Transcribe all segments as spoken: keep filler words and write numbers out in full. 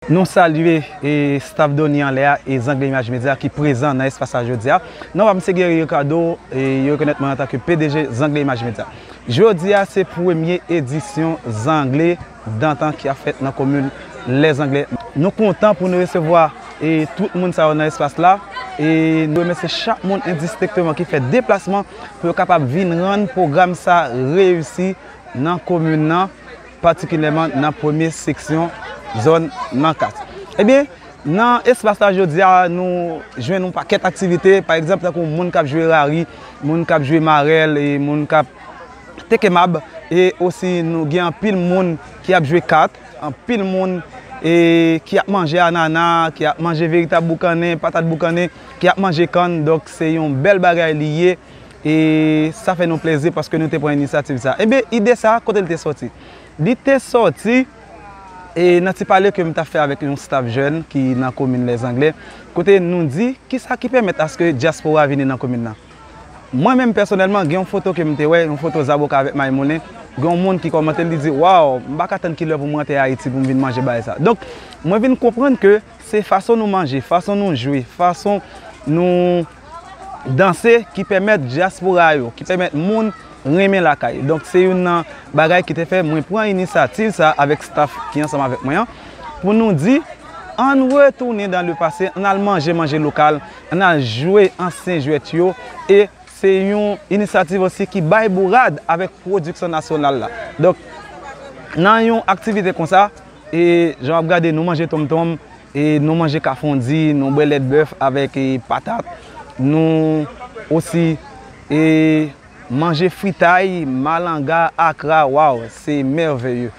Nou salye e staff Doni anlè a e Zangle Imaj Medya ki prezan nan espas la jodi a. Non pa m se Guerrier Ricardo e yo rekonèt mwen antanke P D G Zangle Imaj Medya. Jodi a se premye edisyon Zangle Dantan ki ap fèt nan komin Lèzanglè. Nou kontan pou nou resevwa e tout moun sa yo nan espas la e nou remèsye chak moun endistenkteman ki fè deplasman pou yo kapab vin rann pwogram sa reyisi nan komin nan, patikilyèman nan premye seksyon zòn Nankat. Ebyen, nan espas la jodi a, nou jwenn yon pakèt aktivite, pa egzanp, tankou moun k ap jwe rari, moun k ap jwe marèl, e moun k ap teke mab, e osi nou gen anpil moun ki ap jwe kat, anpil moun e ki ap manje anana, ki ap manje veritab boukannen, patat boukannen, ki ap manje kann. Donk, se yon bèl bagay li ye. E sa fè nou plezi paske nou te pran inisyativ sa. Ebyen, ide sa, kote l te sòti? Li te sòti e nan ti pale ke m t ap fè avèk yon staff jèn ki nan komin Lèzanglè, kote nou di kisa ki pèmèt aske dyaspora vini nan komin nan. Mwen menm pèsonèlman, gen yon foto ke m te wè, yon foto Zaboka avèk Maimoune. Gen yon moun ki kòmante, li di, "Waw, m pa ka tann kilè pou m rantre Ayiti pou m vin manje bagay sa." Donk, mwen vin konprann ke se fason nou manje, fason nou jwe, fason nou danse ki pèmèt dyaspora yo, ki pèmèt moun renmen lakay. Donk, se youn nan bagay ki te fè mwen pran inisyativ sa avèk staff ki ansanm avèk mwen an, pou nou di, ann retounen dans le passé, ann al manje manje lokal, ann al jwe ansyen jwèt yo, e se yon inisyativ osi ki bay bourad avèk pwodiksyon nasyonal la. Donk, nan yon aktivite konsa, e jan w ap gade, nou manje tonmtonm, e nou manje kafondi, nou bwè lèt bèf avèk e patat, nou osi e manje fritay, malanga, akra, waw, se mèveye.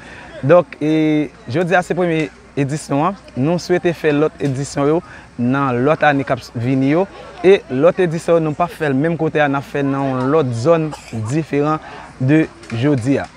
Donk, e jodi a se premye edisyon an. Nou swete fè lòt edisyon yo nan lòt ane k ap vini yo. E lòt edisyon yo, nou p ap fè l menm kote a, n ap fè nan yon lòt zòn diferan de jodi a.